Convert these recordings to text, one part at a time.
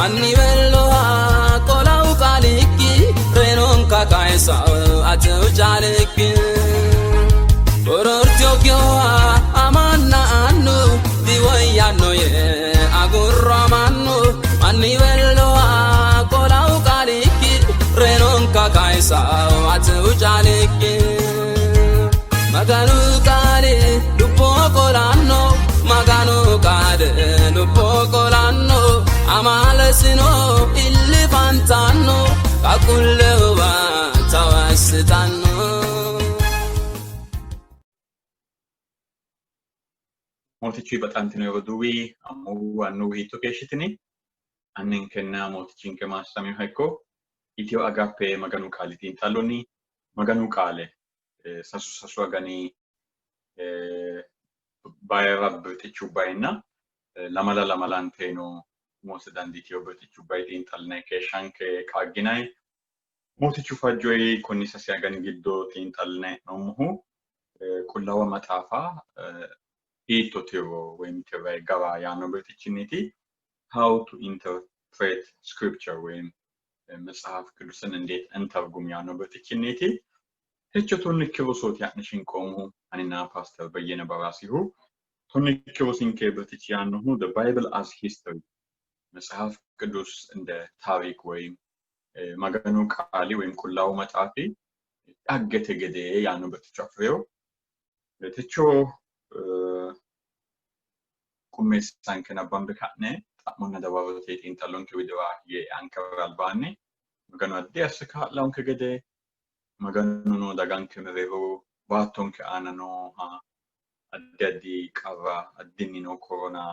Manniweelloha qolau qaalikki reenonka kayisa atew caalikki Borortiyokkiyoha amanna annu diwoyyanno yee agurro amannu manniweelloha qolau qaalikki reenonka kayisa atew caalikki Maganu qaali lubbo qolanno Maganu qaale lubbo qolanno amaalesino illifantanno qaqqullewa tawassitanno. Mootichu baxantino roduuwi amuwu annuwu hiitto keeshshitini? Anninkenna mootichinke maassaminoha ikko. Itiyo Agape Maganu qaali xiinxallonni Maganu qaale sasu sasu agani bayira birxichubbayinna lamala lamalanteno umose dandiitino birxichubbayi xiinxallinay keeshshanke qaagginay. Mootichu fajjoyi konni sase agani giddo xiinxallinay hee'noommohu Qullaawa Maxaafa hiitto tiro woyim tirray gara yaanno birxichinniiti. How to interpret scripture ወይም መጽሐፍ ቅዱስን እንዴት እንተርጉም yaanno birxichinniiti. Techo tonnikki rosooti ha'ne shinqoommohu aninna Paaster Beyyene Baraasihu. Tonnikki rosinke birxichi yaannohu The Bible as History መጽሐፍ ቅዱስ እንደ ታሪክ ወይም Maganu qaali ወይም Qullaawu Maxaafi dhaggete gede yaanno birxicho afi'rino. Techo qummeessanke nabbambe ka'ne xa'monna dawarote xiinxallonke widira hige eankera albaanni Maganu addi asse kaa'lonke gede Maganuno daganke mereero baattonke aana nooha addi addi qarra addinni noo korona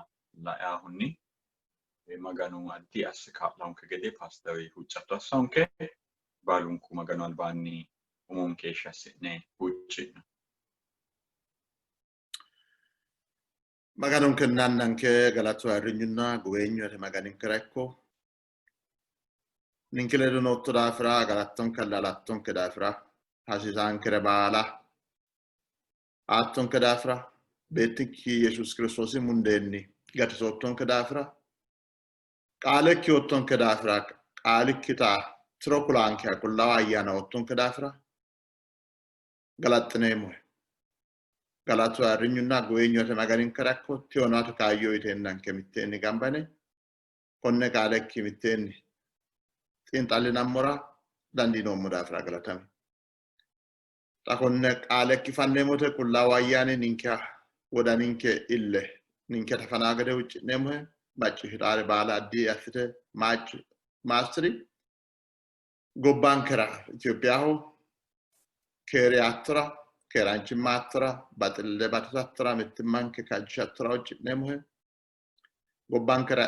laeahunni Maganu addi asse kaa'lonke gede paasteri huuccatto assonke. Baalunku Maganu albaanni umonke heeshshi assi'ne huucci'no. Maganonkenna Annanke galatu ayirrinyunna guweenyu ate Maganinkera ikko. Ninke ledo nootto daafira galattonke allaalattonke daafira hasiisaankere baala aattonke daafira beettikki Yesuus Kiristoosi mundeenni gatisoottonke daafira qaalekki oottonke daafira qaalikkita tiro kulaankeha qullaawa ayyaana oottonke daafira galaxxineemmohe. Galatu ayirrinyunna guweenyu ate Maganinkera ikko tiyonaate kaayyo yiteennanke mitteenni gamba yine konne qaalekki mitteenni xiinxallinammora dandiinoommo daafira galatami. Xa konne qaalekki fanneemmote qullaawu ayyaani ninke wodaninke ille ninke tafanaa gede huucci'neemmohe macciishshitaare baala addi assite maassiri gobbankera Itophiyaho keere aattora keeraanchimma aattora baxille batisattora mittimmanke kaajjishattora huucci'neemmohe gobbankera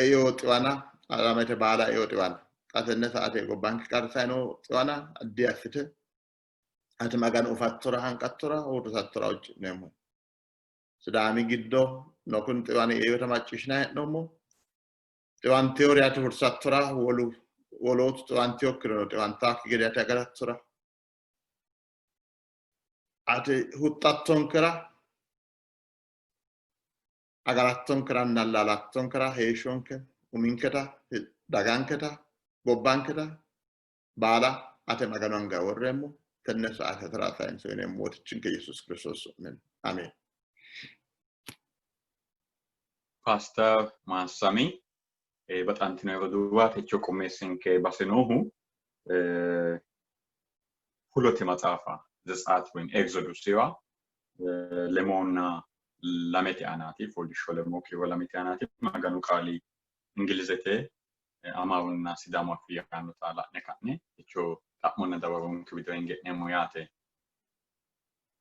eo xiwana alamete baala eo xiwana xa tenne saate gobbanke qarrissanni noo xiwana addi assite ati Maganu ufattora hanqattora uurrisattora huucci'neemmo. Sidaami giddo no kuni xiwani eota macciishshinanni hee'noommo. Xiwanteewori ati hursattora wolu wolootu xiwantewokkirino xiwantaakki gede ati agarattora ati huxxattonkera agarattonkeranna allaalattonkera heeshshonke uminketa daganketa gobbanketa baala ate Maganu anga worreemmo tenne saate atera sayinse uyineemmo Mootichinke Yesuus Kiristoos su'minni. Ameen. Paaster Maassami baxantino roduuwa techo qummeessinke base noohu fulote maxaafa Zetsaat woyim Exodus lemoonna lamete aanaati fooliishsho lemoo kiiro lamete aanaati Maganu qaali Ingilizete Amaarunna Sidaamu afii yaannota la'ne ka'ne techo xa'monna dawaronke widira hinge e'neemmo yaate.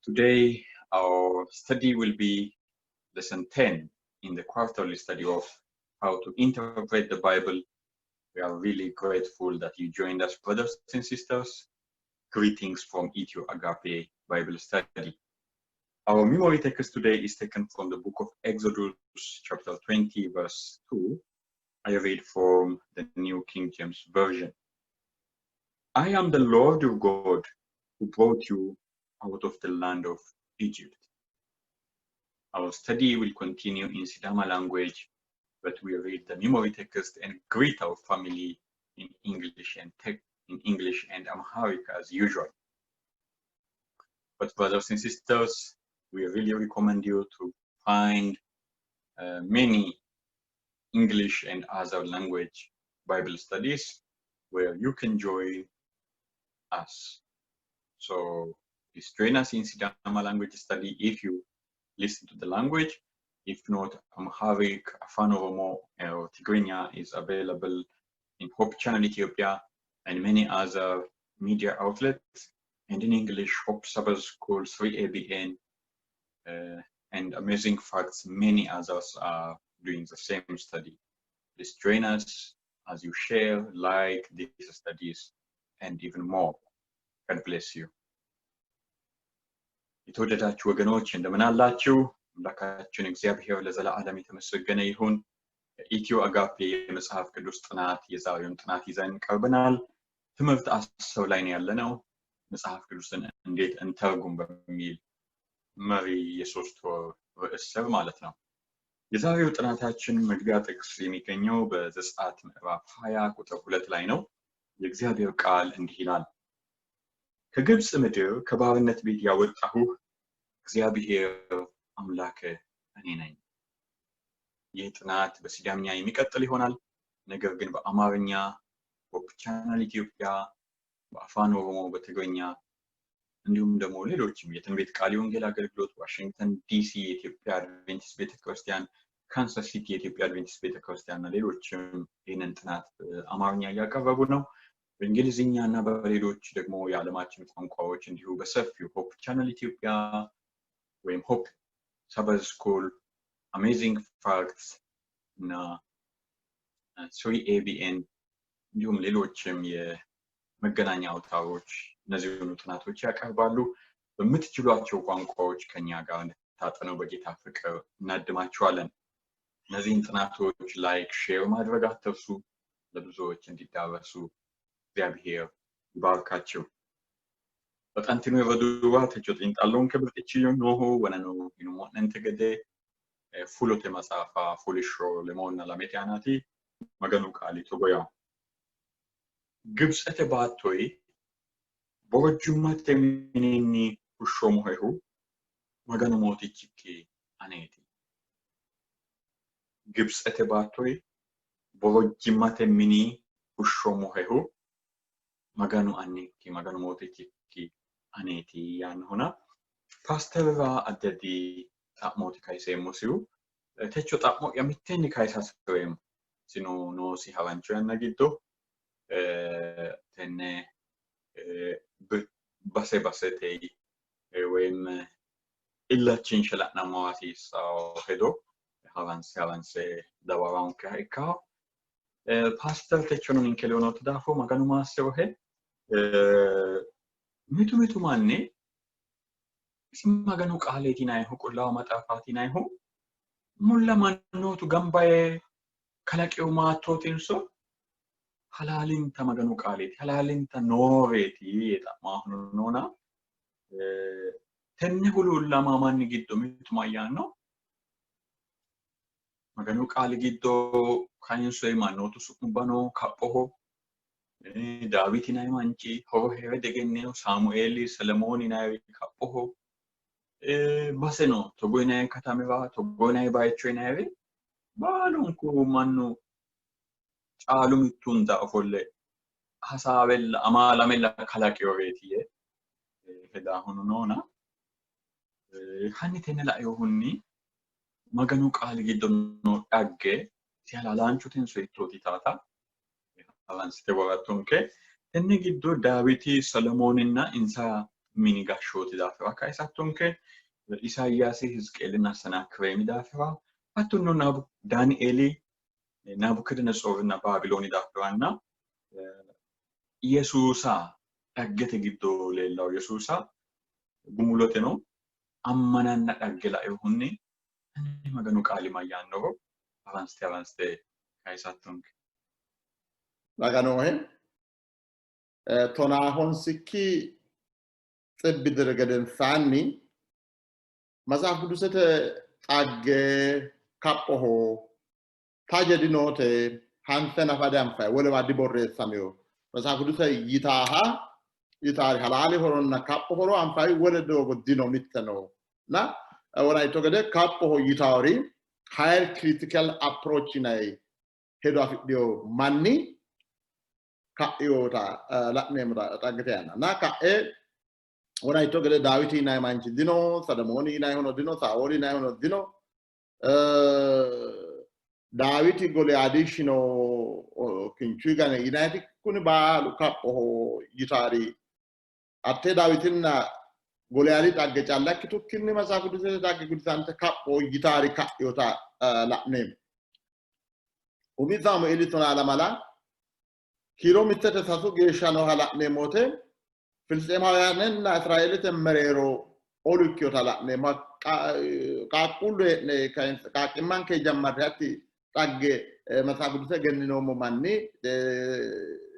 Today our study will be lesson 10 in the quarterly study of how to interpret the Bible. We are really grateful that you joined us, brothers and sisters. Greetings from Ethio Agape Bible Study. Our memory text today is taken from the book of Exodus, chapter 20, verse 2. I read from the New King James Version. I am the Lord your God who brought you out of the land of Egypt. Our study will continue in Sidama language. But we read the memory text and greet our family in English and in English and Amharic as usual. But brothers and sisters, we really recommend you to find many English and other language Bible studies where you can join us. So please join us in Sidama language study if you listen to the language. If not, Amharic, Afan Oromo, or Tigrinya is available in Hope Channel Ethiopia and many other media outlets. And in English, Hope Sabbath School, 3ABN, and Amazing Facts, many others are doing the same study. Please join us as you share, like these studies, and even more. God bless you. የተወደዳችሁ ወገኖች፣ እንደምን አላችሁ? አምላካችን እግዚአብሔር ለዘላለም የተመሰገነ ይሁን። ኢትዮ አጋፔ የመጽሐፍ ቅዱስ ጥናት የዛሬውን ጥናት ይዘን ቀርበናል። ትምህርት 10 ላይ ነው ያለነው። መጽሐፍ ቅዱስን እንዴት እንተርጉም በሚል መሪ የ3 ወር ርዕስ ስር ማለት ነው። የዛሬው ጥናታችን መግቢያ ጥቅስ የሚገኘው በዘጸአት ምዕራፍ 20 ቁጥር 2 ላይ ነው። የእግዚአብሔር ቃል እንዲህ ይላል፣ "ከግብፅ ምድር ከባርነት ቤት ያወጣሁህ እግዚአብሔር አምላክህ እኔ ነኝ።" ይህ ጥናት በሲዳምኛ የሚቀጥል ይሆናል። ነገር ግን በአማርኛ Hope Channel ኢትዮጵያ፣ በአፋን ኦሮሞ፣ በትግርኛ እንዲሁም ደግሞ ሌሎችም የትንቢት ቃል የወንጌል አገልግሎት፣ ዋሽንግተን ዲሲ የኢትዮጵያ አድቬንቲስት ቤተክርስቲያን፣ ካንሳስ ሲቲ የኢትዮጵያ አድቬንቲስት ቤተክርስቲያን እና ሌሎችም ይህንን ጥናት በአማርኛ እያቀረቡ ነው። በእንግሊዝኛ እና በሌሎች ደግሞ የዓለማችን ቋንቋዎች እንዲሁ በሰፊው Hope Channel ኢትዮጵያ ወይም Hope Sabbath School፣ Amazing Facts እና 3ABN እንዲሁም ሌሎችም የመገናኛ አውታሮች እነዚህኑ ጥናቶች ያቀርባሉ። በምትችሏቸው ቋንቋዎች ከኛ ጋር እንድታጠኑ በጌታ ፍቅር እናድማችኋለን። እነዚህን ጥናቶች like፣ share ማድረግ አትርሱ፣ ለብዙዎች እንዲዳረሱ። እግዚአብሔር ይባርካችሁ። Baxantino roduuwa, techo xiinxallonke birxichi noohu wonano yinummo'nente gede fulote maxaafa fooliishsho 22 aanaati. Maganu qaali togo yawo: "Gibitsete baattoyi borojjimmate mininni fushshoommohehu Maganu Mootichikki aneeti." Gibitsete baattoyi borojjimmate mini fushshoommohehu Maganu annikki, Maganu Mootichikki aneeti yaannohuna, paasterira addi addi xa'mooti kayiseemmosihu. Techo xa'mo'ya mitteenni kayisa hasireemmo. Isino noosi harancho yanna giddo tenne base basete ወይም illachinshe la'nammo hasiissawo hedo haranse haranse dawarankeha ikkawo. Paaster, techono ninke ledo nootto daafo Maganu maassirohe. Mitu mitu manni isi Maganu qaaleeti yinayihu, Qullaawa Maxaafaati yinayihu mulla mannootu gamba yee kalaqewo maattootinso halaalinta Maganu qaaleeti, halaalinta nooreeti yee xa'maahuno noona, tenne huluullama manni giddo mitu mayyaanno? Maganu qaali giddo kayinsoyi mannootu su'mubba no, kaphoho. Daawiti yinayi manchi horo hee're diegennino, Saamueeli, Selemooni yinayiri kaphoho. Baseno togo yinayi katamira, togo yinayi bayicho yinayiri baalunku mannu caalu mittu hunda ofolle hasaawella amaalamella kalaqeyoreeti yee hedaahuno noona, hanni tenne lainohunni Maganu qaali giddo noo dhagge isi halaalaanchotenso hiittooti taata haransite worattonke. Tenne giddo Daawiti, Solomooninna insa mini gashshooti daafira kayisattonke, Isayaasi, Hizqeelinna Senaakireemi daafira, hattono Daanieeli, Nabukadanatsorinna Baabilooni daafiranna Yesuusa, dhaggete giddo leellawo Yesuusa, gumuloteno ammananna dhagge lainohunni Maganu qaali mayyaannoro haransite haransite kayisattonke. Maganohe 50 xibbi diri gedensaanni Matsaaf Qidusete xagge kaphoho. Taje dinoote, hanse nafa dianfayi, wolewa diborreessamino. Matsaaf Quduse yitaaha yitaari halaali horonna kaphu horo anfayi wole doogo dino mitte no. Na wolayitto gede kaphoho yitaori higher critical approach yinayi hedo afidhino manni ka'inota la'neemmo xaggete yanna. Na ka'e wolayitto gede Daawiti yinayi manchi dino, Selemooni yinayihuno dino, Saaooli yinayihuno dino. Daawiti Goliyaadi shino kinchu gane yinayiti kuni baalu kaphoho yitaari hatte Daawitinna Goliyaadi xagge calla ikkitukkinni Matsaafu Qidusete xagge gudisante kapho yitaari ka'inota la'neemmo. Umi Saamueeli 12 kiiro 1-3 geeshsha nooha la'neemmo wote Filisxeemaawuyaanenna Israeelete mereero olu ikkinota la'neemmo. Qaaqquullu hee'ne qaaqqimmanke jammarre hatti xagge Matsaafu Qiduse egenninoommo manni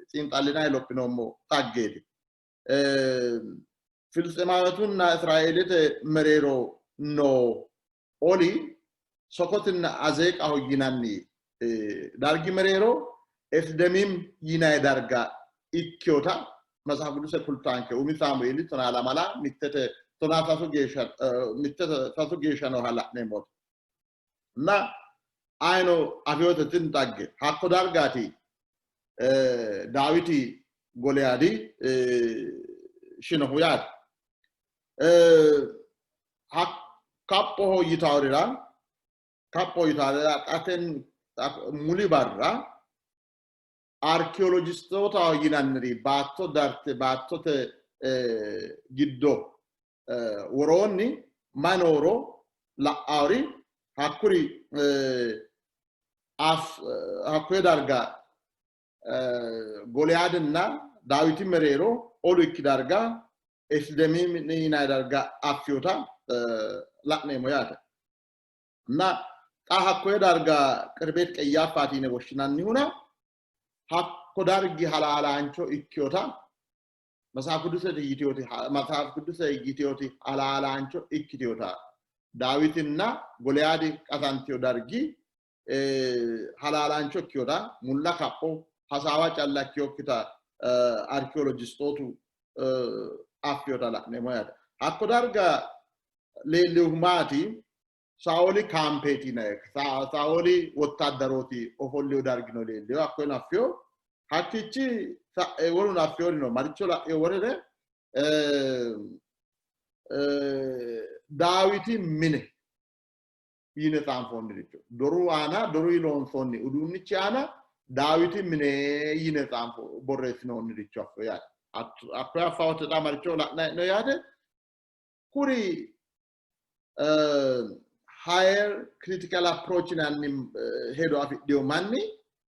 xiinxallinanni lophinoommo xaggeeti. Filisxeemaawiyatunna Israeelete mereero noo oli Sokotinna Azeeqaho yinanni dargi mereero Efidemiim yinanni darga ikkinota Matsaafu Qiduse kultaanke. Umi Saamueeli 12 1-13 geeshsha 1-3 geeshsha nooha la'neemmote. Na ayino afinote tini xagge. Hakko dargaati Daawiti Goliyaadi shinohu yaate. Kaphoho yitaworira kaphoho yitaworira xaten muli barra arkiolojistootaho yinanniri baatto darte baattote giddo woroonni mayi nooro la'aori hakkuri hakkuye darga Goliyaadinna Daawiti mereero olu ikki darga Efidemiimi yinanni darga affinota la'neemmo yaate. Na xa hakkoye darga Qirbeet Qeyyaafaati yine woshshinannihuna hakko dargi halaalaancho ikkinota Matsaafu Qidusete yitioti Matsaafu Qiduse yitioti halaalaancho ikkitinota Daawitinna Goliyaadi qasantino dargi halaalaancho ikkinota mulla kapho hasaawa calla ikkinokkita arkiolojistootu affinota la'neemmo yaate. Hakko darga leellinohu maati? Saaooli kaampeeti yinanni. Saaooli wottaaddarooti ofollino dargino leellino. Hakkoyeno affino. Hakkiichi sa'e woluno affinori no. Maricho la'ino worere Daawiti mine yine xaanfoonniricho doru aana doruyi loonsoonni uduunnichi aana Daawiti mine yine xaanfo borreessinoonniricho affo yaate. Hakkoye affawote xa maricho la'nanni hee'noonni yaate. Kuri higher critical approach yinanni hedo afidhino manni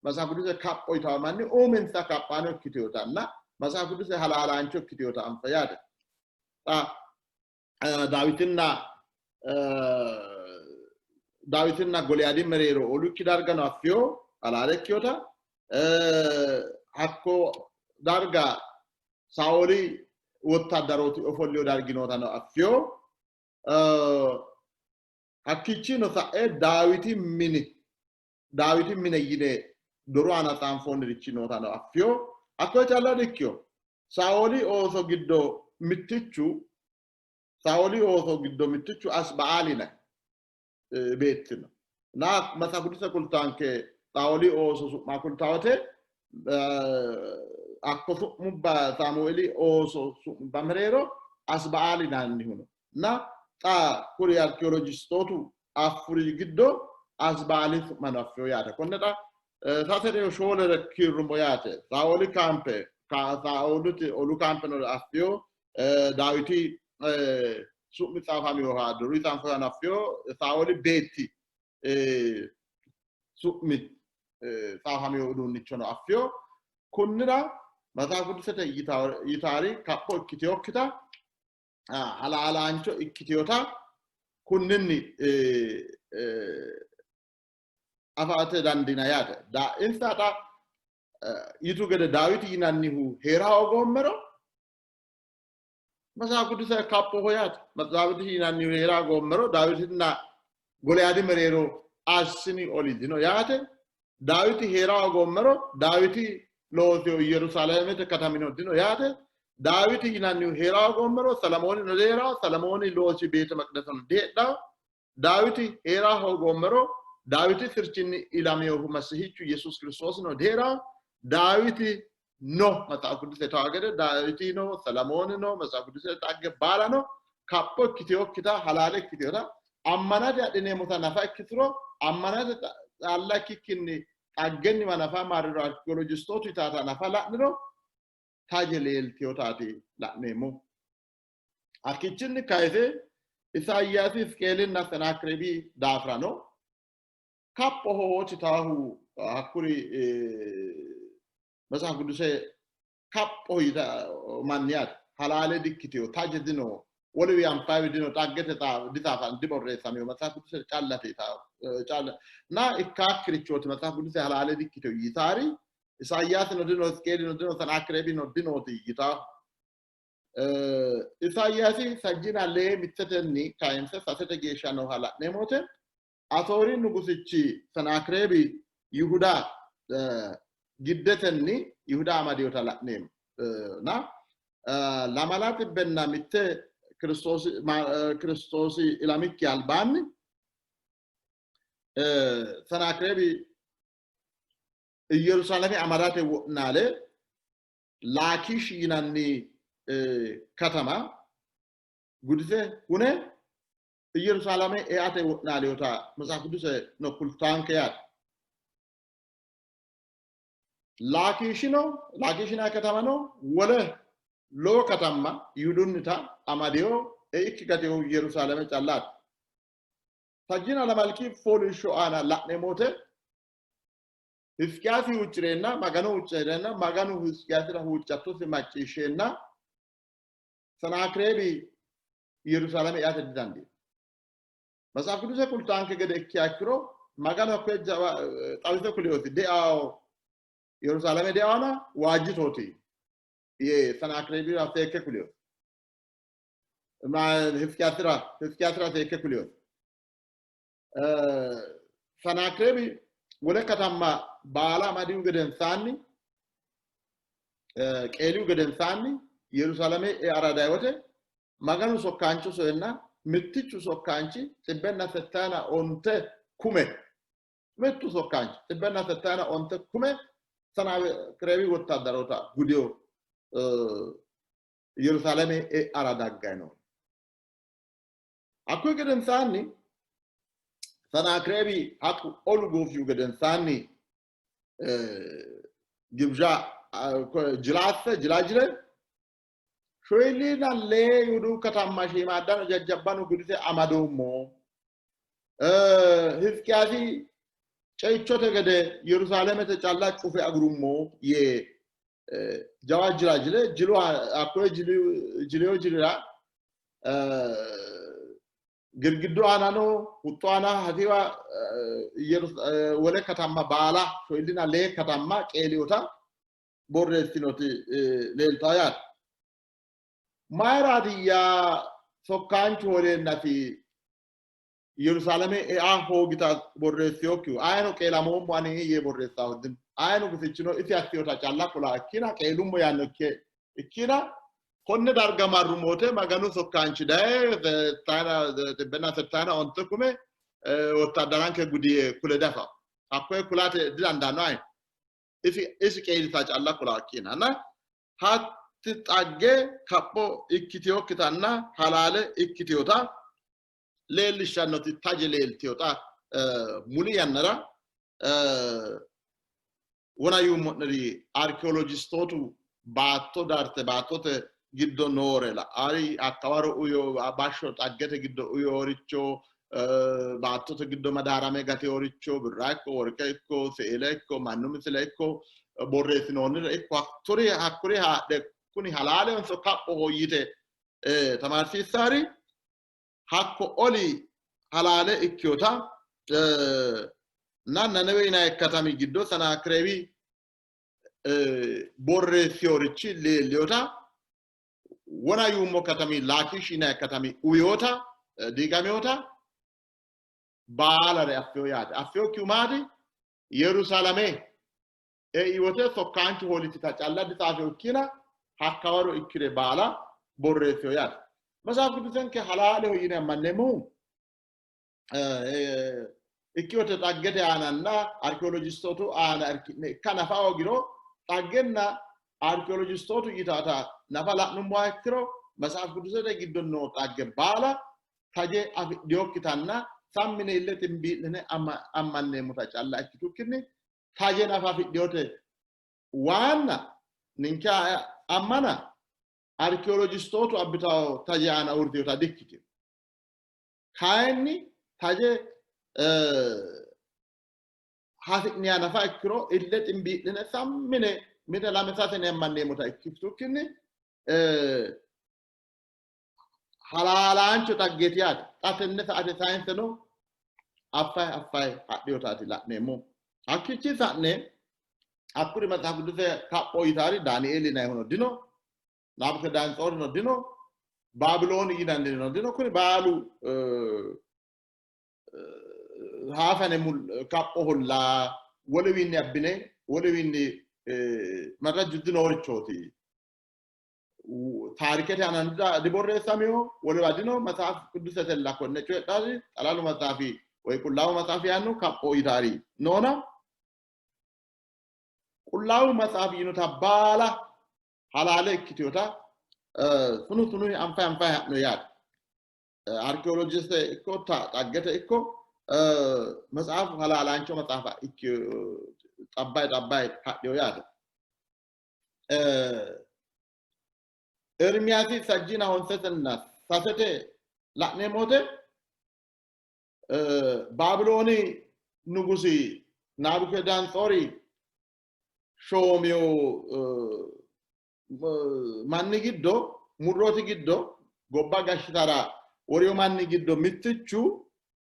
Matsaafu Qiduse kapho yitawo manni uminsa kaphaano ikkitinotanna Matsaafu Qiduse halaalaancho ikkitinota anfa yaate. Xa Daawitinna Daawitinna Goliyaadi mereero olu ikki dargano affino halaale ikkinota hakko darga Saaooli wottaaddarooti ofollino dargi nootano affino. Hakkiichino sa'e Daawiti mini Daawiti mine yine doru aana xaanfoonnirichi nootano affino. Hakkoye calla dikkino. Saaooli ooso giddo mittichu Saaooli ooso giddo mittichu Asbaali yinanni beetti no. Na Matsaafu Qiduse kultaanke Saaooli ooso su'ma kultawote hakko su'mubba Saamueeli ooso su'mubba mereero Asbaali yinannihu no. Na xa kuri arkiolojistootu affuri giddo Asbaali su'mano affino yaate. Konne xa sase shoolere kiirrummo yaate. Saaooli kaampe, Saaooliti olu kaampeno affino, Daawiti su'mi xaafaminoha doru xaanfohano affino, Saaooli beetti su'mi xaafamino uduunnichono affino. Kunnira Matsaafu Qidusete yitaari kapho ikkitinokkita halaalaancho ikkitinota kunninni afate dandiina yaate. Insa xa yitu gede Daawiti yinannihu hee'ra hoogoommero Matsaafu Qiduse kaphoho yaate. Daawiti yinannihu hee'ra hoogoommero Daawitinna Goliyaadi mereero assini oli dino yaate. Daawiti hee'ra hoogoommero Daawiti loosino Yerusaalamete katamino dino yaate. Daawiti yinannihu hee'ra hoogoommero Salamoonino dihee'rawo, Salamooni loosi beete maqidaseno diheedhawo. Daawiti hee'ra hoogoommero Daawiti sirchinni ilaminohu Masihichu Yesuus Kiristoosino dihee'rawo. Daawiti no Maxaafu Qiduse tawa gede Daawiti no, Salamooni no, Maxaafu Qiduse xagge baala no. Kapho ikkiteyokkita halaale ikkiteyota ammanate adhineemmota nafa ikkituro ammanate xaalla ikkikkinni xaggenniwa nafa marriro arkiolojistootu yitaata nafa la'niro taje leelteyotaati la'neemmo. Hakkichinni kayise Isayaasi, Hizqeelinna Senaakireebi daafirano kaphoho titaahu hakkuri Matsafa Qiduse kaphoho yita manni yaate. Halaale dikkiteyo, taje dino, woluwi anfayiwi dino, xaggete ditsaafan diborreessamino, Matsafa Qiduse callate calla na ikkaakkirichooti Matsafa Qiduse halaale dikkiteyo yitaari Isayaasino dino, Hizqeelino dino, Senaakireebino dinooti yitaahu. Isayaasi sajjina lee mittetenni kayinse sasete geeshsha nooha la'neemmo wote Asoori nugusichi Senaakireebi Yihuda giddetenni Yihuda amadinota la'neemmo. Na lamala xibbenna mitte Kiristoosi ilamikki albaanni Senaakireebi Yerusaalame amadate wo'naale Laakish yinanni katama gudise hune Yerusaalame eate wo'naalinota Matsaaf Qiduse no kultaanke yaate. Laakiishino Laakiishina katamano wole lowo katamma Yihudunnita amadino eikki gatinohu Yerusaalame callaati. Sajjina lamalki fooliishsho aana la'neemmo wote Hiziqiyaasi huucci'reenna Magano huucci'reenna Maganu Hiziqiyaasira huuccattosi macciishsheenna Senaakireebi Yerusaalame eate didandiino. Matsaaf Qiduse kultaanke gede ikkiha ikkiro Maganu hakkoye jawa xawise kulinosi deao Yerusaalame deaona waajjitooti yee Senaakireebira seekke kulinosi. Hiziqiyaasira seekke kulinosi. Senaakireebi wole katamma baala amadihu gedensaanni qeelihu gedensaanni Yerusaalame eara dayi wote Maganu sokkaancho soyenna mittichu sokkaanchi xibbenna settayina onte kume mittu sokkaanchi xibbenna settayina onte kume Senaakireebi wottaaddaroota gudino Yerusaalame e'ara daggayi no. Hakkuyi gedensaanni Senaakireebi hakku olu goofihu gedensaanni gibja jilaasse jilaajile shoyilliina lee Yihudu katamma shiimaaddano jajjabbano gudise amadoommo. Hiziqiyaasi ceichote gede Yerusaalamete calla cufe agurummo yee jawa jila jile jilu hakkoye jiliyo jilira girgiddu aanano huxxu aana hasiwa wole katamma baala shoyillina lee katamma qeeliyota borreessinoti leeltawo yaate. Mayiraatiyya sokkaanchu holeennasi Yerusaalame ea hoogita borreessinokkihu? Ayino qeelamoommo ani yee borreessahu dino. Ayino gufichino isi assinota calla kula ikkina qeelummo yaanno ikkina konne darga marru moote Maganu sokkaanchi daye xibbenna settayina onte kume wottaaddaranke gudi yee kule dafa. Hakkoye kulate didandaanno ayino. Isi qeelita calla kula ikkina na hatti xagge kapho ikkitinokkitanna halaale ikkitinota leellishshannoti taje leeltinota muli yannara wona yuummo'neri arkiolojistootu baatto darte baattote giddo noore la'ari hakkawaro uyo bashsho xaggete giddo uyooricho baattote giddo madaarame gateyooricho birra ikko worqe ikko seele ikko mannu misile ikko borreessinoonnire ikko hakkuri hakkuri haadhe kuni halaalehonso kaphoho yite tamaarsiissaari hakko oli halaale ikkinota na Nanawe yinanni katami giddo Senaakireebi borreessiyorichi leelliyota wona yuummo katami Laakish yinanni katami uwiyota diigamiyota baalare affeyo yaate. Affeyokkihu maati? Yerusaalame ei wote sokkaanchu hoolisita calla ditsaafino ikkina hakkawaro ikkire baala borreessino yaate. Matsaaf Qiddusenke halaaleho yine ammanneemmohu ikki wote xaggete aananna arkiolojistootu aana irki'ne ikka nafa hoogiro xaggenna arkiolojistootu yitaata nafa la'nummoha ikkiro Matsaaf Qidusete giddo noo xagge baala taje afidhinokkitanna sammine ille ximbii'line ammanneemmota calla ikkitukkinni taje nafa afidhinote. Waanna ninke ammana arkiolojistootu abbitawo taje aana uurritinota dikkitino. Kayinni taje hasi'niha nafa ikkiro ille ximbii'line sammine mite lame sasene ammanneemmota ikkitukkinni halaalaancho xaggeeti yaate. Xa tenne sa'ate sayinseno affayi affayi hadhinotaati la'neemmo. Hakkiichi sa'ne hakkuri Maxaafu Qidduuse kapho yitaari Daanieeli yinannihuno dino, Nabukedanetsoorino dino, Baabilooni yinannirino dino. Kuni baalu haafane kaphoholla, wolewiinni abbine wolewiinni marrajju dinoorichooti. Taarikete aana diborreessamino, wolewa dino. Maxaafu Qiddusetella konne coyidhaari xalalu maxaafi woy Qullaawu Maxaafi yaanno kapho yitaari noona, Qullaawu Maxaafi yinota baala halaale ikkitinota sunu sunuyi anfayi anfayi ha'no yaate. Arkiolojiste ikko xaggete ikko maxaafu halaalaancho maxaafa ikki xabbayi xabbayi hadhino yaate. Ermiyaasi sajjina honsetenna sasete la'neemmo wote Baabilooni nugusi Nabukedanetsoori shoomiyo manni giddo, murrooti giddo, gobba gashshitara woriyo manni giddo mittichu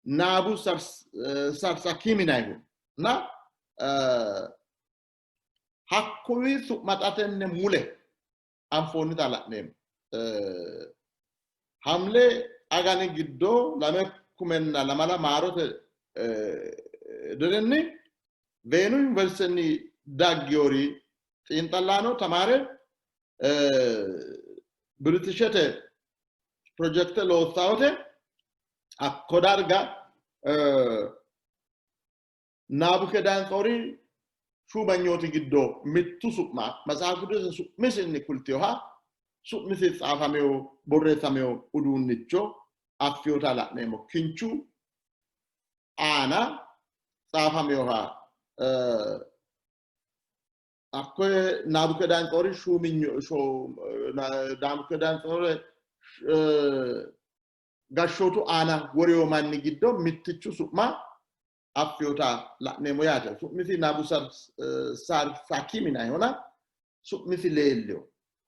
Naabu Sarsakiimi yinannihu na hakkuwi su'ma xa tenne mule anfoonnita la'neemmo. Hamle agani giddo 2020 maarote dirinni Veenu Yuniversitenni daggiyori xiinxallaano tamaare Biritishete pirojekte loossawote hakko darga Nabukedanetsoori shuumanyooti giddo mittu su'ma Maxaafu Qidduuse su'misinni kultinoha su'misi tsaafamino borreessamino uduunnicho affinota la'neemmo. Kinchu aana tsaafaminoha hakkoye Nabukedanetsoori shuuminyo Nabukedanetsoori gashshootu aana worino manni giddo mittichu su'ma affinota la'neemmo yaate. Su'misi Nabusarsakiim yinannihona su'misi leellino.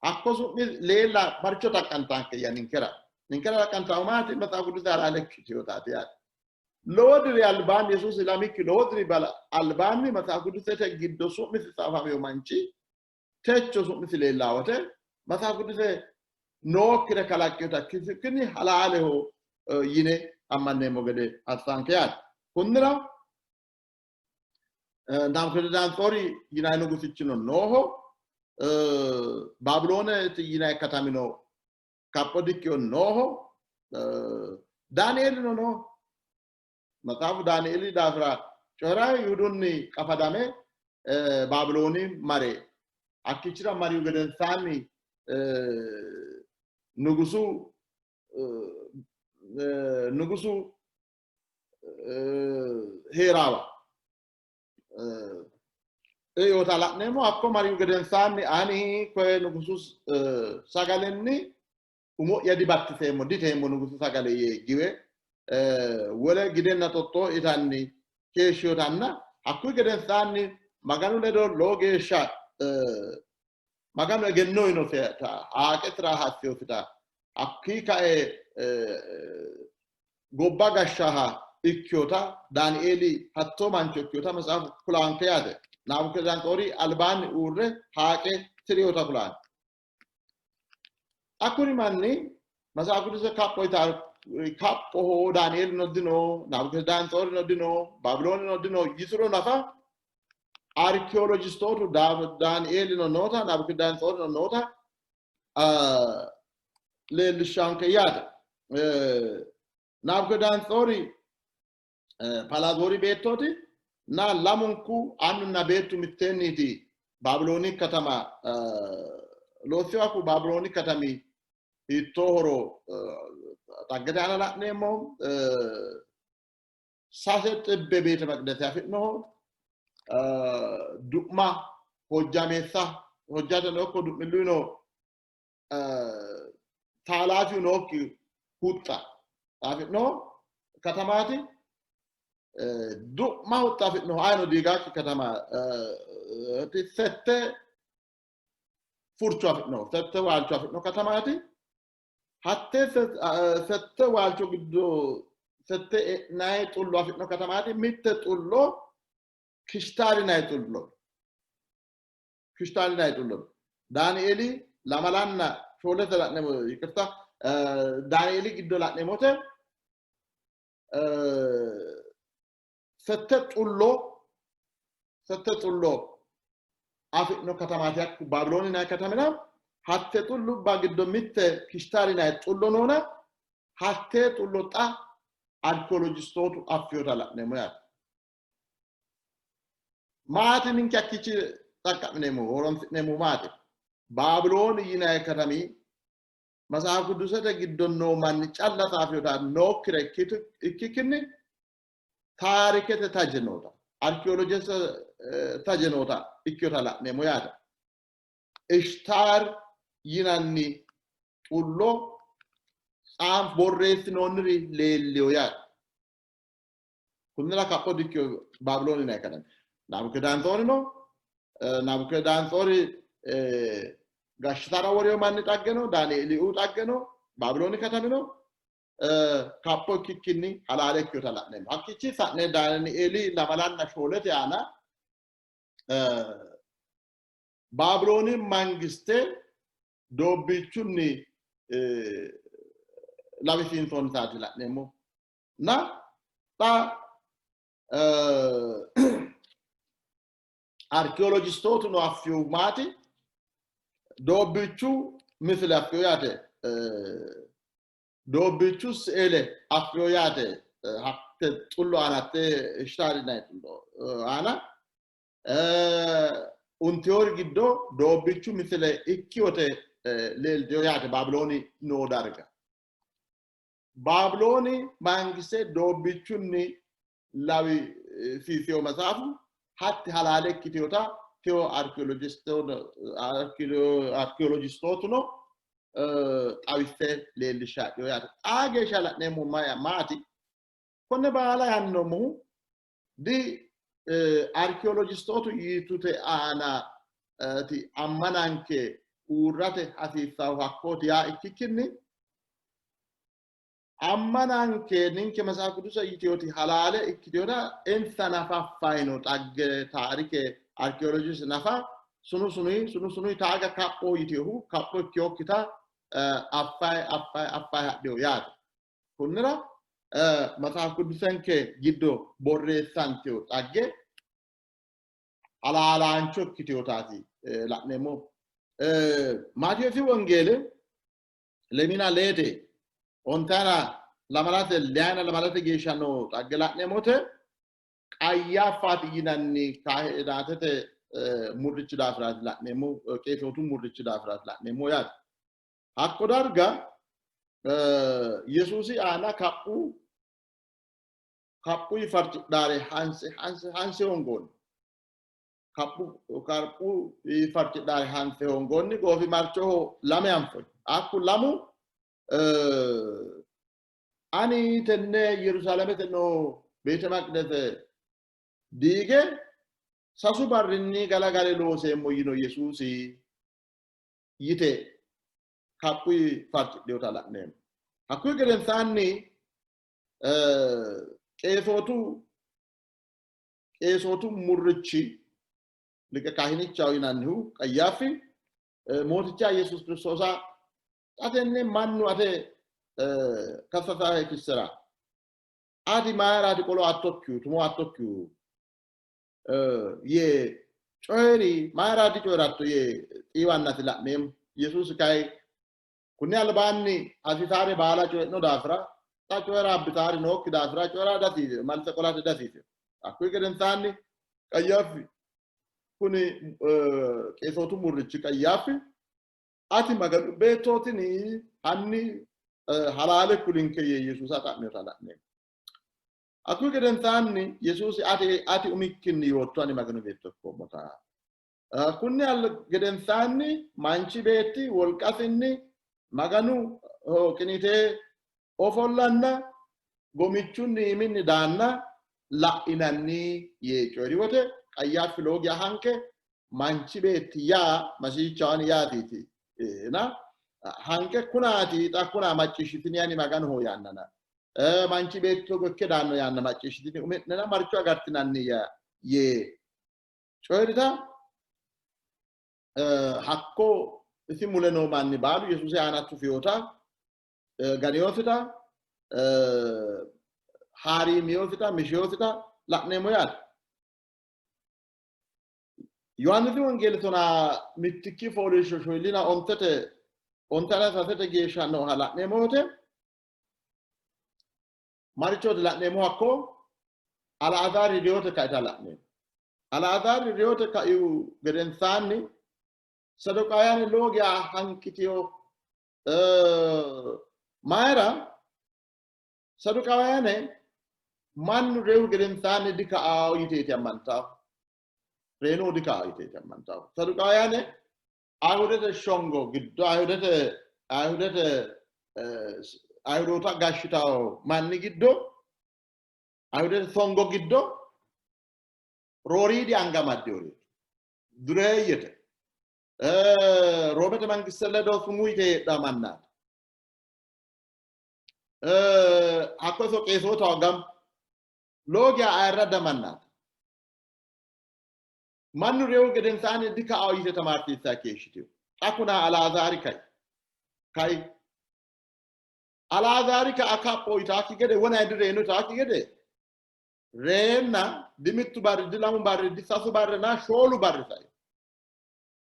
Hakko su'mi leella maricho xaqqantaanke ya ninkera? Ninkera xaqqantaahu maati? Maxaafu Qidduuse halaale ikkitinotaati yaate. Lowo diri albaanni Yesuusi ilamikki lowo diri albaanni Maxaafu Qidduusete giddo su'misi tsaafamino manchi techo su'misi leellaa wote Maxaafu Qidduuse nookkire kalaqqinota ikkitukkinni halaaleho yine ammanneemmo gede assanke yaate. Kunnira Nabukedodanetsoori yinanni nugusichino nooho, Baabiloonete yinanni katamino kapho dikkino nooho, Daanieelino nooho. Maxaafu Daanieeli daafira coyi'ra Yihudunni qafadame Baabilooni mare hakkiichira marihu gedensaanni nugusu nugusu hee'raawa eota la'neemmo. Hakko marihu gedensaanni ani koye nugusu sagalenni umo'ya dibattiseemmo, diteemmo nugusu sagale yee giwe wole gidenna xoxxoo itanni keeshshinotanna hakkuyi gedensaanni Maganu ledo lowo geeshsha Maganu egenno yinosita haaqe tira hassinosita hakkii kae gobba gashshaha ikkinota Daanieeli hattoo mancho ikkinota matsaafu kulaanke yaate. Nabukedanetsoori albaanni uurre haaqe tirinota kulaanke. Xa kuri manni Matsaafu Qidduuse kapho yitaari kaphoho, Daanieelino dino, Nabukedanetsoorino dino, Baabiloonino dino yituro nafa Arkiolojistootu Daanieelino noota Nabukadanatsoorino noota leellishshaanke yaate. Nabukadanatsoori Palazoori beettooti na lamunku annunna beettu mitteenniiti Baabilooni katama loossinohu. Baabilooni katami hiittoohoro xaggete aana la'neemmo. 300 beete maqidase afi'noho, du'ma hojjameessa hojjateno ikko du'milluno taalafiyu nookki huxxa afi'noho katamaati. Du'ma huxxa afi'noho ayino diigaakki katama, 7 furcho afi'noho, 7 waalcho afi'no katamaati. Hattee 7 waalcho giddo 7 e'nayi xullo afi'no katamaati. Mitte xullo Kishtaalinay xullo. Kishtaalinay xullo. Daanieeli 24 la'neemmo, yiqirta, Daanieeli giddo la'neemmote 7 xullo, 7 xullo afi'no katamaati hakku Baabilooni yinanni katamira. Hatte xullubba giddo mitte Kishtaari yinanni xullo noona, hattee xullo xa arkiolojistootu affinota la'neemmo yaate. Maati ninke hakkiichi xaqqa'mineemmo horonsi'neemmo maati? Baabilooni yinanni katami Matsaafa Qidduusete giddo noo manni calla xaafinota nookkire ikkikkinni taarikete taje noota, arkiolojete taje noota ikkinota la'neemmo yaate. Ishtaar yinanni xullo tsaanf borreessinoonniri leellino yaate. Kunnira kapho dikkino Baabilooni yinanni katami. Nabukedanatsoorino Nabukedanatsoori gashshitara worino manni xagge no, Daanieeliuu xagge no, Baabilooni katamino kapho ikkikkinni halaale ikkinota la'neemmo. Hakkiichi sa'ne Daanieeli 24 aana Baabilooni mangiste doobbiichunni lawisiinsoonnitaati la'neemmo. Na xa arkiolojistootuno affihu maati? Doobbiichu misile affihu yaate. Doobbiichu siile affihu yaate. Hatte xullo aana, hatte Ishtaari yinanni xullo aana untiyoori giddo doobbiichu misile ikkiwote leeltiyo yaate Baabilooni noo darga. Baabilooni mangiste doobbiichunni lawisiisiyo matsaafu hatti halaale ikkitinota teyo arkiolojistootuno xawisse leellishshaadhiyo yaate. Xaa geeshsha la'neemmo maati? Konne baala yaannoommohu di arkiolojistootu yitute aana ti ammananke uurrate hasiissanno hakkooti yaa ikkikkinni, ammananke ninke Matsaafa Qidduuse yiteoti halaale ikkitinota insa nafa affayino xagge taarike arkiolojist nafa sunu sunuyi sunu sunuyi taaga kapho yitehu kapho ikkinokkita affayi affayi affayi hadhino yaate. Kunnira Matsaafa Qidduusenke giddo borreessantino xagge halaalaancho ikkitinotaati la'neemmo. Maatiyoosi Wongeele lemina leete ontana lamalate leyana lamalate geeshsha noo xagge la'neemmote Qayyaafaati yinanni kaahinaatete murrichi daafiraati la'neemmo, qeesootu murrichi daafiraati la'neemmo yaate. Hakko darga Yesuusi aana kaphu kaphu farcidhaare hanse hanse hanse hongoonni. Kaphu kaphu farcidhaare hanse hongoonni goofimarchoho lame anfoonni. Hakku lamu ani tenne Yerusaalamete noo beete maqidese diige 3 barrinni galagale looseemmo yino Yesuusi yite kaphu farcidhinota la'neemmo. Hakkuyi gedensaanni qeesootu murrichi liqe kaahinichaho yinannihu Qayyaaffi Mooticha Yesuusi Kiristoosa xa tenne mannu ate kassasahe kissera ati mayiraati qolo attokkihu tumo attokkihu yee Coyi'ri, mayira dicoyi'ratto yee xiiwannasi la'neemmo. Yesuusi kayi kunni albaanni hasiisaare baala coyi'no daafira xa coyi'ra abbitaari nookki daafira coyi'ra dihasiisino, malse qolate dihasiisino. Hakkuyi gedensaanni Qayyaaffi kuni qeesootu murrichi Qayyaaffi ati Maganu beettootini hanni halaale kulinke yee Yesuusa xa'minota la'neemmo. Hakkuyi gedensaanni Yesuusi ati umikkinni yootto ani Maganu beetto ikkoommota. Kunni gedensaanni manchi beetti wolqasinni Maganu qiniite ofollanna gomichunni iiminni daanna la'inanni yee coyi'ri wote Qayyaaffi lowo geya hanqe manchi beetti yaa Masihichaho ani yaatiiti na hanqe kunaati xa kuna macciishshitini ani Maganoho yaannana manchi beetti togo ikke daanno yaanna macciishshitini umi'nena marcho agartinanni yee coyi'rita hakko isi mule noo manni baalu Yesuusi aana tufiyota ganiyosita haariimiyosita mishiyosita la'neemmo yaate. Yohaannisi Wongeeli tonaa mittikki fooliishsho shoyillina ontete ontana sasete geeshsha nooha la'neemmo wote marichooti la'neemmo hakko Alaazaari reyote kaita la'neemmo. Alaazaari reyote kaihu gedensaanni Saduqaayaani lowo geya hanqitino. Mayira? Saduqaayaane mannu reyihu gedensaanni dika'ao yiteeti ammantahu. Reyinohu dika'ao yiteeti ammantahu. Saduqaayaane Ayihudete shongo giddo Ayihudete Ayihudete Ayihudoota gashshitawo manni giddo Ayihudete songo giddo rooriidi anga amaddinoreeti. Dureeyyete. Roomete mangiste ledo sumuu yite heedhanno mannaati. Hakko iso qeesootaho gamu lowo geya ayirradda mannaati. Mannu reyihu gedensaanni dika'ao yite tamaarsiissanni keeshshitino. Xa kuna Alaazaari kai. Kai. Alaazaari ka'a kapho yitaakki gede wonay direyino yitaakki gede reenna dimittu barri dilamu barri disasu barrina shoolu barri sai.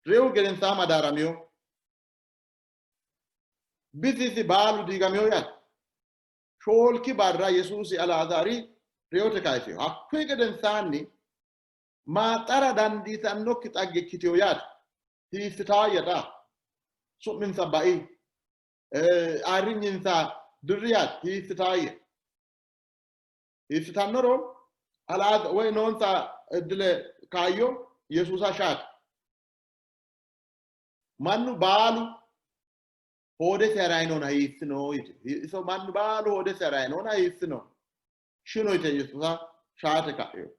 Reyihu gedensaa madaaramino. Bisisi baalu diigamino yaate. Shoolki barra Yesuusi Alaazaari reyote kayisino. Hakkuyi gedensaanni maaxxara dandiitannokki xagge ikkitino yaate. Hiissitaayya xa? Su'minsa bai, ayirrinyinsa dirri yaate. Hiissitaayya? Hiissitannoro Alaaza woy noonsa iddile kaayyo Yesuusa shaate. Mannu baalu hoodesi ha'rayi noona hiissino yite. Iso mannu baalu hoodesi ha'rayi noona hiissino? Shino yite Yesuusa shaate ka'ino.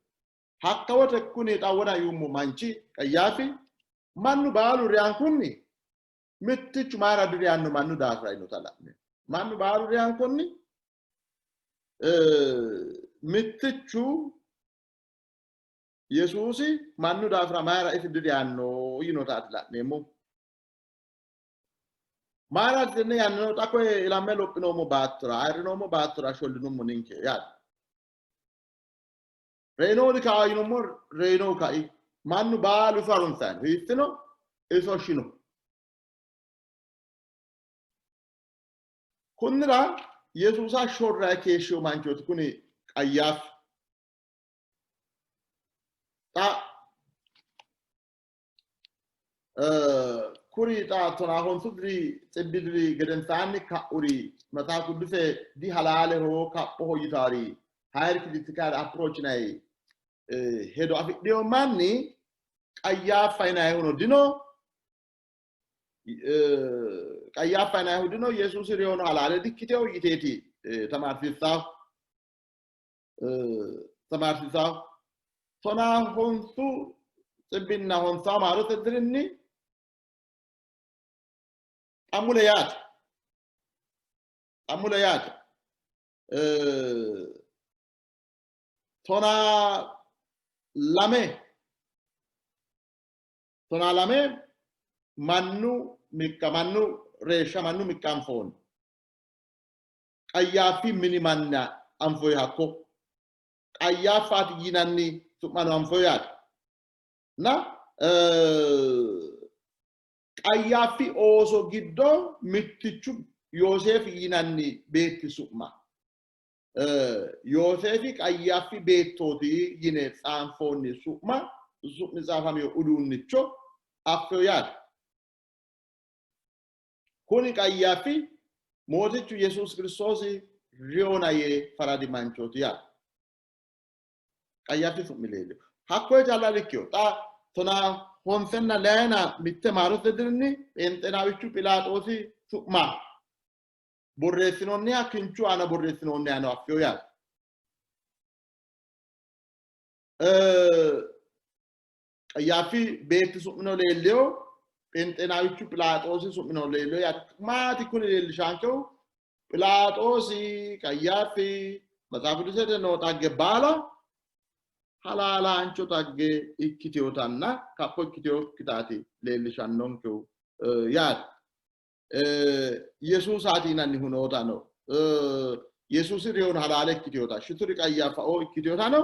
Hakka wote kuni xa wona yuummo manchi Qayyaafi mannu baalu reyankunni mittichu mayira direyanno mannu daafira yinota la'ne. Mannu baalu reyankunni mittichu Yesuusi mannu daafira mayira isi direyanno yinotaati la'neemmo. Mayiraati tenne yannano xa koye ilamme lophinoommo baattora ayirrinoommo baattora shollinummo ninke yaate. Reyinohu dikao yinummo reyinohu kai. Mannu baalu iso harunsanni no. Hiissino? Iso shino. Kunnira Yesuusa shorrayi keeshshino manchooti kuni Qayyaafi. Xa kuri xa tonaa honsu diri xibbi diri gedensaanni ka'uri Maxaafu Quduse dihalaaleho kaphoho yitaari higher critical approach yinanni hedo afidhino manni Qayyaaffa yinannihuno dino, Qayyaaffa yinannihu dino, Yesuusi reyono halaale dikkitino yiteeti tamaarsiissaahu. Tamaarsiisaahu. Tonaa honsu xibbinna honsawo maarote dirinni xa mule yaate. Xa mule yaate. Tonaa lame tonaa lame mannu miqqa mannu reeshsha mannu miqqa anfoonni. Qayyaaffi mini manna anfoyi hakko. Qayyaaffaati yinanni su'mano anfoyi yaate. Na Qayyaaffi ooso giddo mittichu Yooseefi yinanni beetti su'ma Yooseefi Qayyaaffi beettooti yine tsaanfoonni su'ma su'mi tsaafamino uduunnicho affino yaate. Kuni Qayyaaffi Mootichu Yesuusi Kiristoosi reyona yee faradi manchooti yaate. Qayyaaffi su'mi leellino. Hakkoye calla dikkino. Xa tonaa honsenna layina mitte maarote dirinni Pheenxenaawichu Philaaxoosi su'ma borreessinoonniha kinchu aana borreessinoonnihano affino yaate. Qayyaaffi beetti su'mino leellino, Pheenxenaawichu Philaaxoosi su'mino leellino yaate. Maati kuni leellishaankehu? Philaaxoosi, Qayyaaffi, Maxaafu Qidusete noo xagge baala halaalaancho xagge ikkitinotanna kapho ikkitinokkitaati leellishannonkehu yaate. Yesuusaati yinannihu nootano Yesuusi reyono halaale ikkitinota shituri Qayyaaffaoo ikkitinotano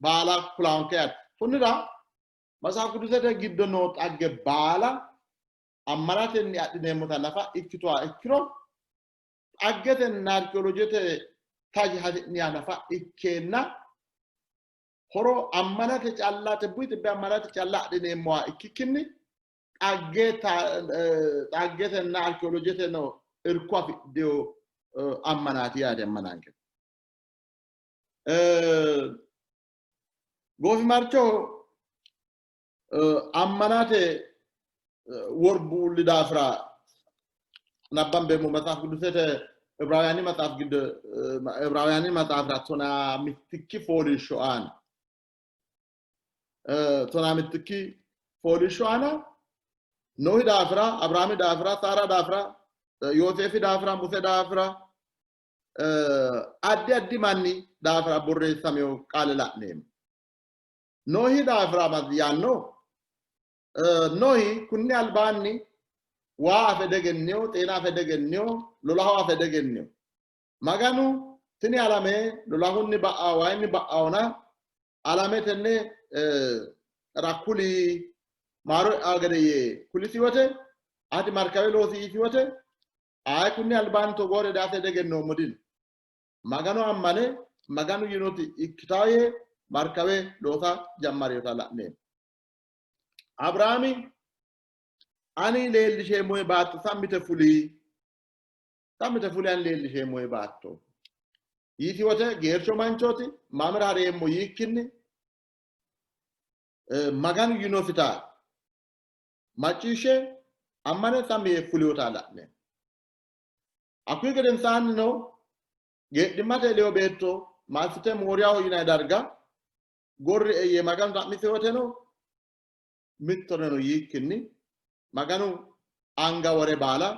baala kulaanke yaate. Kunnira Maxaafu Qidusete giddo noo xagge baala ammanatenni adhineemmota nafa ikkituha ikkiro xaggetenna arkiolojete taje hasi'niha nafa ikkeenna horo ammanate calla xibbuyi xibbe ammanate calla adhineemmoha ikkikkinni xagge xaggetenna arkiolojete no irko afidhino ammanaati yaate ammananke. Goofimarchoho ammanate worbuulli daafira nabbambeemmo Maxaaf Qidusete Ibraawuyaani maxaaf giddo Ibraawuyaani maxaafira tonaa mittikki fooliishsho aana tonaa mittikki fooliishsho aana Nohi daafira, Abiraami daafira, Saara daafira, Yooseefi daafira, Muse daafira, addi addi manni daafira borreessamino qaale la'neemmo. Nohi daafira yaanno Nohi kunni albaanni waa afe degennino, xeena afe degennino, lolaho afe degennino. Maganu tini alame lolahunni ba'a wayinni ba'aona alame tenne rakkuli maaro e'aa gede yee kulisi wote ati markawe loosi yiisi wote aye kunni albaanni togoore daase degennoommo dino. Magano ammane Maganu yinoti ikkitawo yee markawe loosa jammarinota la'neemmo. Abiraami ani leellisheemmohe baatto sammite fuli, sammite fuli ani leellisheemmohe baatto yiisi wote geercho manchooti mamira hareemmo yiikkinni Maganu yinosita macciishshe ammane sammi yee fulinota la'neemmo. Hakkuyi gedensaannino geedhimmate Leyo beetto massite Mooriyaho yinanni darga gorrie yee Maganu xa'misi woteno mittoreno yiikkinni Maganu anga wore baala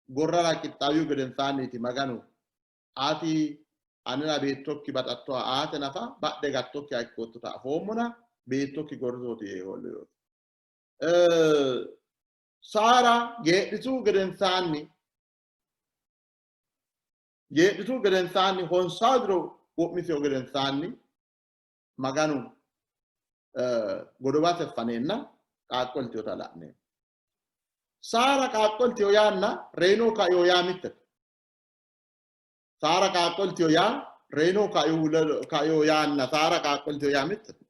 gorrara qixxaawihu gedensaanniiti Maganu ati anera beettokki baxattoha aate nafa badhe gattokkiha ikkoottota afoommona beettokki gorritooti yee hoolinosi. Saara geedhitu gedensaanni geedhitu gedensaanni honsaa diro wo'misihu gedensaanni Maganu godowase faneenna qaaqqo iltinota la'neemmo. Saara qaaqqo iltino yaanna reyino kaino yaa mittete. Saara qaaqqo iltino yaa reyino kaino yaanna Saara qaaqqo iltino yaa mittete.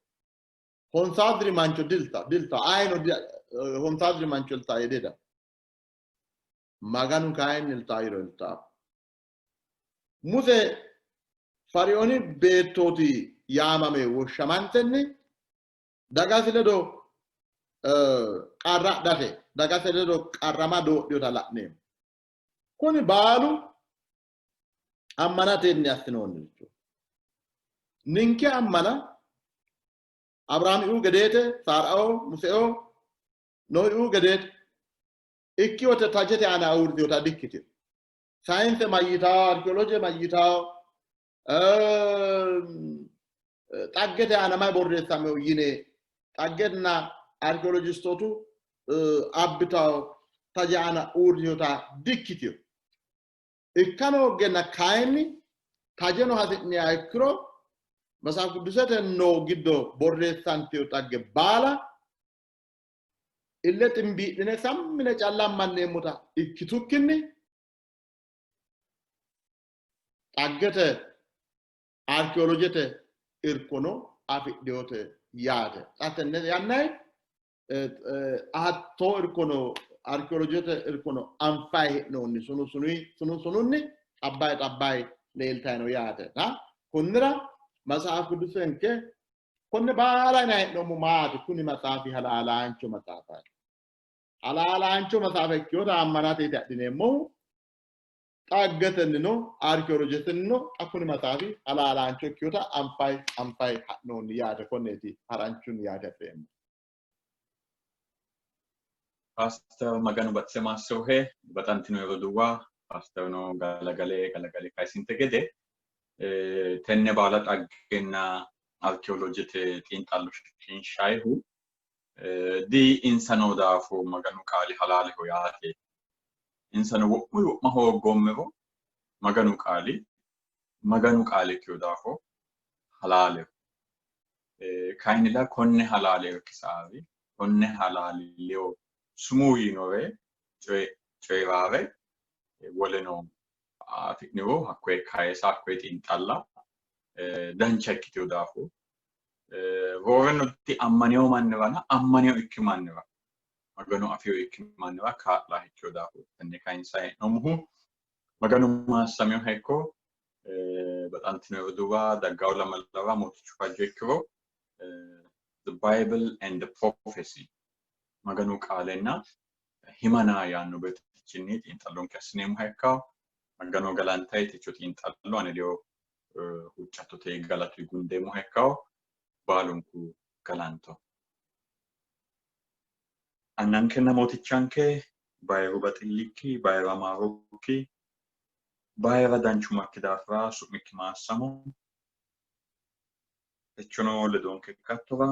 Honsaa diri mancho dilta dilta ayino honsaa diri mancho ilta yee diheda. Maganu kayinni iltaayiro iltaa. Muse Feriooni beettooti yaamame woshshamantenni dagasi ledo qarra adhate dagase ledo qarrama doodhinota la'neemmo. Kuni baalu ammanatenni assinoonniricho. Ninke ammana Abiraamiuu gedeete, Saaraoo, Museoo, Nohiuu gedeete ikkiwote tajete aana uurritinota dikkitino. Sayinse mayyitawo, arkioloje mayyitawo, xaggete aana mayi borreessamino yine xaggenna arkiolojistootu abbitawo taje aana uurritinota dikkitino. Ikka hooggenna kayinni tajeno hasi'niha ikkiro Matsaaf Qidduusete noo giddo borreessantino xagge baala ille ximbii'line sammine calla ammanneemmota ikkitukkinni xaggete arkiyoolojete irkono afidhinote yaate. Xa tenne yannanni hattoo irkono arkiyoolojete irkono anfayi hee'noonni sunu sunu sununni xabbayi xabbayi leeltayi no yaate. Konnira Matsaafa Qiddusenke konne baala yinanni hee'noommo maati? Kuni maxaafi halaalaancho maxaafaati. Halaalaancho maxaafa ikkinota ammanateeti adhineemmohu. Xaggetennino arkiyoolojetennino xa kuni maxaafi halaalaancho ikkinota anfayi anfayi ha'noonni yaate. Konneeti haranchunni yaate afi'reemmo. Paaster Maganu baxise maassi'rohe baxantino roduuwa paasterno galagale galagale kayisinte gede tenne baala xaggenna arkiyoolojete xiinxallo shiqinshaayihu di insa noo daafo Maganu qaali halaaleho yaate. Insano wo'mu wo'ma hooggoommero Maganu qaali Maganu qaale ikkino daafo halaaleho. Kayinnilla konne halaale irkisaari konne halaali ledo sumuu yiinore coyi'raare woleno afi'niro hakkoye kayisa hakkoye xiinxalla dancha ikkitino daafo rooreno ammanino mannirana ammanino ikki mannira Maganu afino ikki mannira kaa'la ikkino daafo tenne kayinsa hee'noommohu Maganu maassaminoha ikko baxantino roduuwa daggawo lamalara Mootichu fajjo ikkiro The Bible and the Prophecy Maganu qaalenna himana yaanno birxichinni xiinxallonke assineemmoha ikkawo. Magano galantayi techo xiinxallo ane ledo huuccattote galatu gundeemmoha ikkawo. Baalunku galanto. Annankenna Mootichanke bayiru baxillikki, bayira maarokki, bayira danchumakki daafira su'mikki maassamo. Techono ledonke ikkattora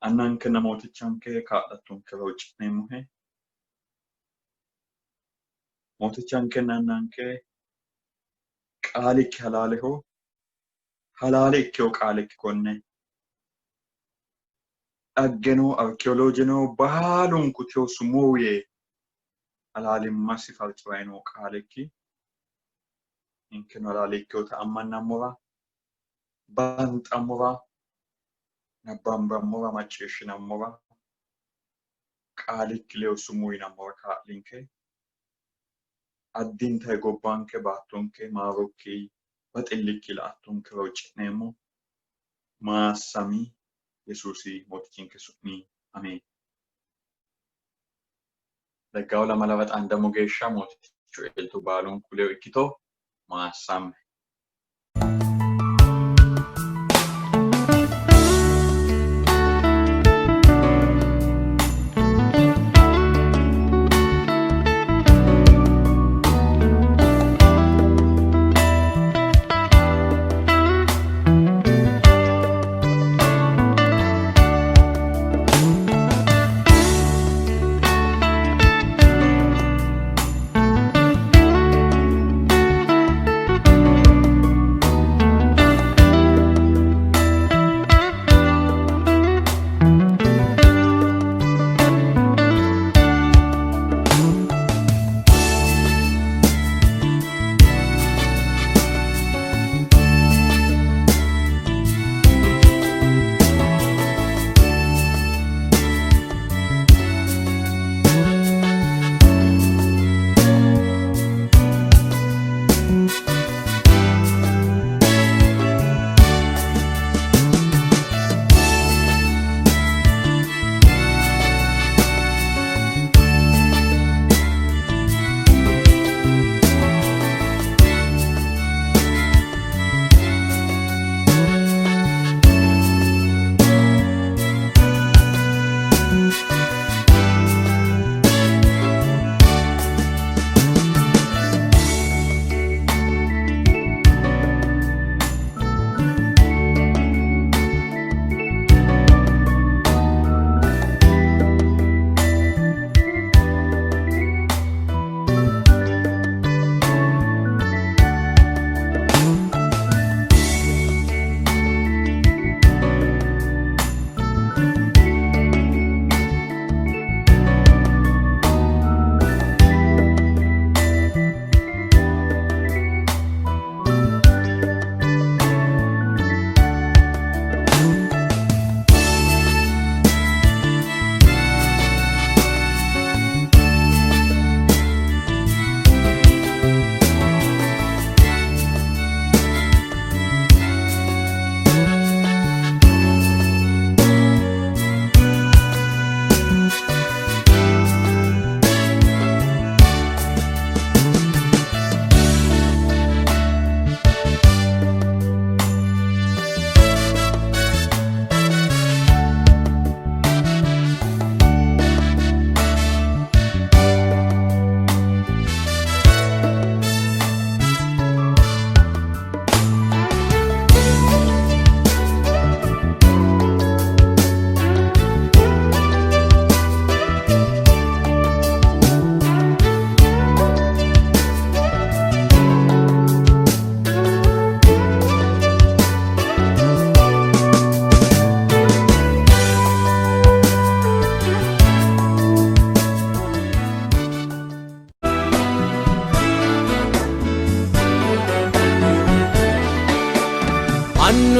Annankenna Mootichanke kaa'lattonkera huucci'neemmohe. Mootichankenna Annanke qaalikki halaaleho, halaale ikkewo qaalikki konne dhaggeno arkiyooloojeno baalunku tewo sumuu yee halaalimmasi farci'rayi noo qaalikki ninkeno halaale ikkewota ammannammora banxammora nabbambammora macciishshinammora qaalikki ledo sumuu yinammora kaa'linke. Addintayi gobbanke baattonke maarokki baxillikki la''attonkera huucci'neemmo. Maassami Yesuusi Mootichinke su'mi ameen. Daggawo lamalara xaandammo geeshsha Mootichu elto baalunku ledo ikkito. Maassamme.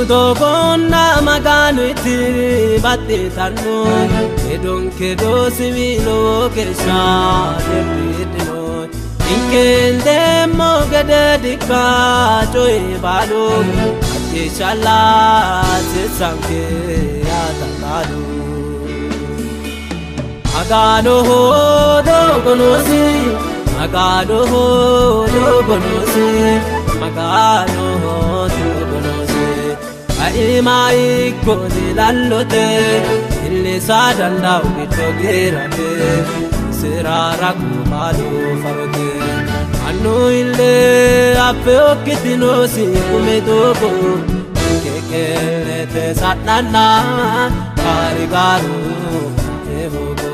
Doogonna Maganuiti baxxitanno hedonke doosiwi lowo geeshsha dirridhino Ninkendeemmo gede dikka coyi baalu macciishshalla sissanke yaatallaalu Maganoho doogo noosi Maganoho doogo noosi Maganoho doogo noosi Kaima ikko dilallote illisa danda'u giddo giirate isira ragu baalu farote Mannu ille affe okkitinosi kume doogo kekelete sa'nanna gaarigaru ehogo.